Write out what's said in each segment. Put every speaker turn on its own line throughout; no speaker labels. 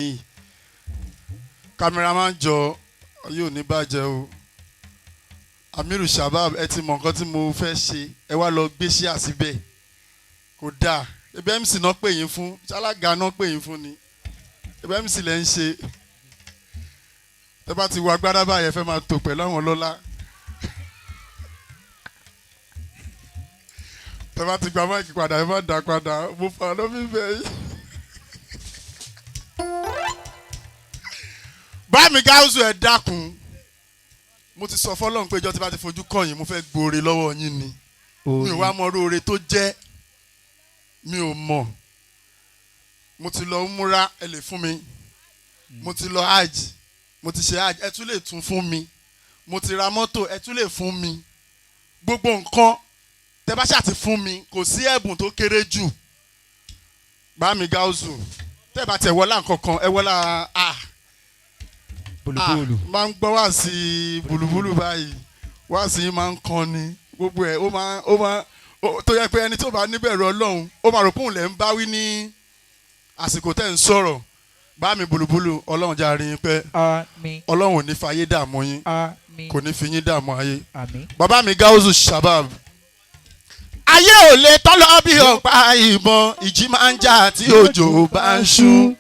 Yìí cameraman jọ yóò ní bàjẹ́ o. Amiru Shabab, ẹ ti mọ nǹkan tí mo fẹ́ ṣe, ẹ wá lọ gbé ṣíà síbẹ̀, kò dáa. Ebi MC náà pè yín fún, ṣálága náà pè yín fún ni, ebi MC lẹ́ ń ṣe. Tẹ́ bá ti wọ agbádá báyẹn, fẹ́ máa tò pẹ̀lú àwọn ọlọ́lá. Tẹ́ bá ti gba mic padà, ẹ má dà padà, mo fà lọ́ fi bẹ̀ yín. Bámi Gáúsù, ẹ dákun, mo ti sọ fọlọ́run pé ìjọ tí bá ti fojú kàn yín, mo fẹ́ gbóore lọ́wọ́ yín ni. Mi ò wá mọ irú oore tó jẹ́, mi ò mọ̀. Mo ti lọ múra, ẹ lè fún mi. Mo ti lọ hajj, mo ti ṣe hajj, ẹ tún lè tún fún mi. Mo ti ra mọ́tò, ẹ tún lè fún mi. Gbogbo nǹkan tẹ bá ṣáà ti fún mi, kò sí ẹ̀bùn tó kéré jù. Bámi Gáúsù, tẹ bá tẹ wọlá nǹkan kan, ẹ wọlá ah
Bùlùbùlù.
Máa ń gbọ́ wá sí bùlùbùlù báyìí, wá sí máa ń kan ni gbogbo ẹ̀, ó máa tó yẹ pé ẹni tó bá níbẹ̀rù Ọlọ́run, ó máa rò pé òun lẹ̀ ń bá wí ní àsìkò tẹ̀ ń sọ̀rọ̀. Bá mi bùlùbùlù, Ọlọ́run já rí yín pẹ́.
Àmín.
Ọlọ́run ò ní fa ayé dààmú yín.
Àmín.
Kò ní fi yín dààmú ayé.
Àmín.
Bàbá mi Gáúsù Shabab, ayé ò lè tọ́lọ́ bí ọ̀pá ìbọn, ìjì máa ń jà tí òjò bá ń ṣú.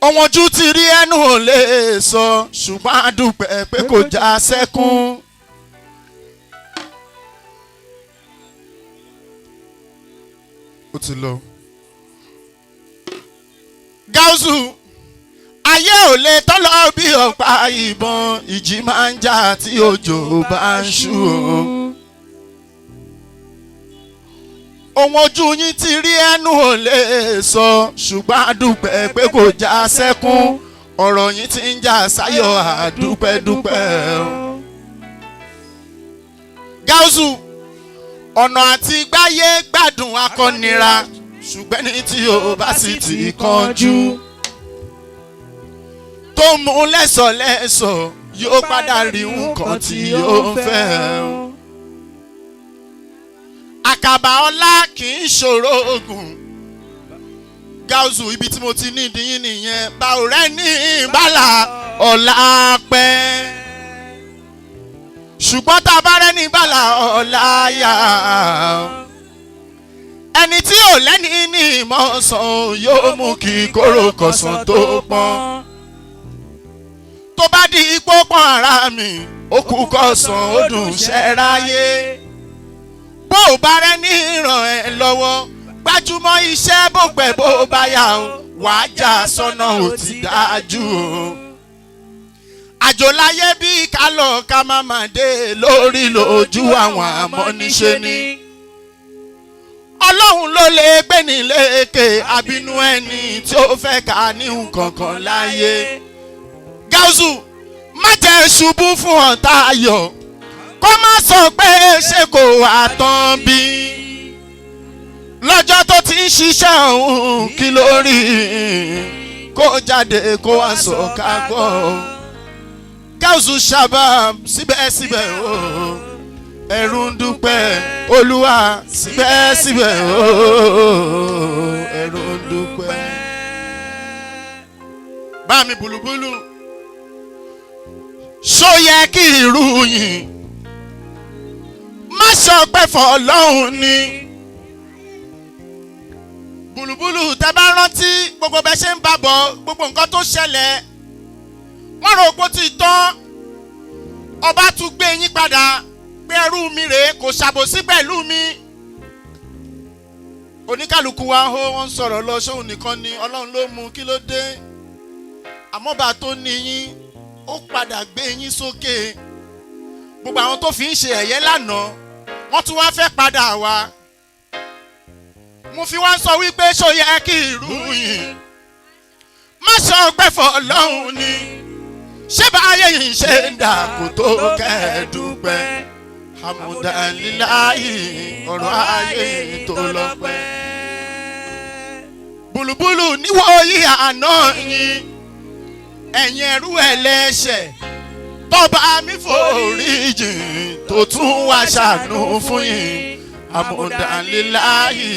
Ohun ojú ti rí, ẹnu ò lè sọ, ṣùgbọ́n a dúpẹ́ pé kò já sẹ́kún. Ó ti lọ. Gáúsù, ayé ò lè tọ́lọ́ bí ọ̀pá ìbọn, ìjì máa ń jà tí òjò bá ń ṣú o. Ohun ojú yín ti rí, ẹnu ò lè sọ, ṣùgbọ́n a dúpẹ́ pé kò já sẹ́kún. Ọ̀rọ̀ yín ti ń já sáyọ̀, àdúpẹ́ dúpẹ́ o. Gáúsù, ọ̀nà àti gbáyé gbádùn akọ́nira, ṣùgbọ́n ní tí o bá sì ti kánjú tó mú lẹ́sọ̀lẹ́sọ̀, yóò padà rí nǹkan tí yóò fẹ́ o. Àkàbà ọlá kì í ṣòro ogun. Gáúsù, ibi tí mo ti ní ìdíyín nìyẹn, bá ò rẹ́ ní ìbálà ọ̀la pẹ́, ṣùgbọ́n tá a bá rẹ́ ní ìbálà ọ̀la yá, ẹni tí ò lẹ́ni ní ìmọ̀sán yóò mú kí kóró kọ̀sán tó pọ́n. Tó bá di ipò pọ́n ara mi, ó kú kọ̀sán, ó dùn ṣẹ́ráyé. Bó o bá rẹ́ ní ìràn ẹ lọ́wọ́, gbájúmọ́ iṣẹ́, bó pẹ́ bó bá yà ó, wàá já sọ́nà, ó ti dájú o. Àjò láyé bí ká lọ ká má má dé, lórí lójú àwọn àmọ́ níṣe ni. Ọlọ́run ló lè gbé ní lékè àbínú ẹni tí ó fẹ́ ká ní nǹkan kan láyé. Gáúsù, má jẹ́ ṣubú fún ọ̀tá ayọ̀, kó má sọ pé ṣé kò wá tán bí. Lọ́jọ́ tó ti ń ṣiṣẹ́ òun, kí ló rí kó jáde kó wá sọ ká gbọ́. Gáúsù Shabab, síbẹ̀síbẹ̀ o, ẹ̀rù ń dúpẹ́ Olúwa, síbẹ̀síbẹ̀ o, ẹ̀rù ń dúpẹ́. Bá mi bùlùbùlù, ṣó yẹ kí irú yìí má ṣọpẹ́ fọlọ́hún ni? Bùlùbùlù, tẹ́ bá rántí gbogbo bẹ́ ṣe ń bàbọ̀, gbogbo nǹkan tó ṣẹlẹ̀, wọ́n rò pé ó ti tán. Ọba tún gbé yín padà pé ẹrú mi rèé, kò ṣàbòsí pẹ̀lú mi. Oníkàlùkù wa hó, wọ́n ń sọ̀rọ̀ lọ, sóhun nìkan ni Ọlọ́run ló mú, kí ló dé? Àmọ́ba tó ní yín, ó padà gbé yín sókè. Gbogbo àwọn tó fi ń ṣe ẹ̀yẹ lánàá, wọ́n tún wá fẹ́ padà wá. Mo fi wá sọ wípé ṣó yẹ kí irú yìí má sọ pé fọlọ́hún ni? Ṣé báyé yìí ṣe ń dà kó tó kẹ́ẹ̀dúpẹ́ hamudalilayi, ọ̀rọ̀ ayé tó lọ́pẹ́. Bùlùbùlù, níwọ̀ yìí àná yín, ẹ̀yin ẹrú ẹlẹ́ṣẹ̀ tọ́ba mi forí jìn, tó tún wá ṣàánú fún yín. Amúdàlíláyì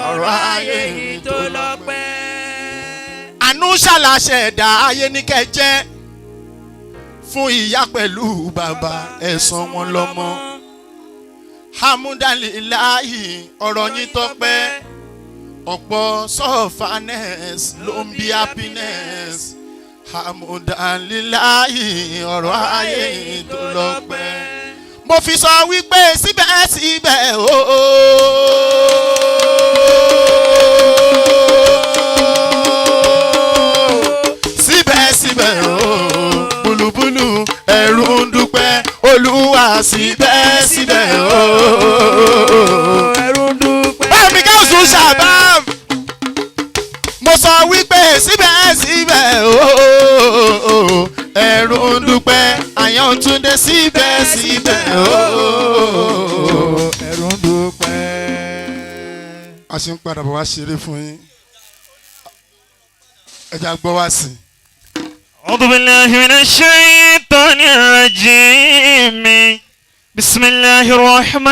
ọ̀rọ̀ ayé
yìí tó lọ́pẹ́.
Àánú ṣàlàṣẹ ẹ̀dá ayé ní kẹjẹ́ fún ìyá pẹ̀lú bàbá ẹ̀san wọn lọ́mọ. Amúdàlíláyì ọ̀rọ̀ yín tọ́pẹ́, ọ̀pọ̀ sọ̀fánẹ́s ló ń bí happiness. Amúdàlíláyì ọ̀rọ̀ ayé yìí tó lọ́pẹ́. Mo fi sọ wípé síbẹ̀síbẹ̀ ooo. Síbẹ̀síbẹ̀ ooo. Bùlùbùlù ẹ̀rù ń dúpẹ́ Olúwa síbẹ̀síbẹ̀ ooo.
Ẹrú ń dúpẹ́.
Bámi káwùsù ṣàbám. Mo sọ wípé síbẹ̀síbẹ̀ ooo. Ẹ̀rù ń dúpẹ́ Àyàntúndé síbẹ̀síbẹ̀ ooo.
Ẹrú ń dúpẹ́.
A ṣe ń padà bọ̀ wá ṣeré fún yín, ẹ jẹ́ á gbọ́ wá sí i.
أعوذ بالله من الشيطان الرجيم، بسم الله الرحمن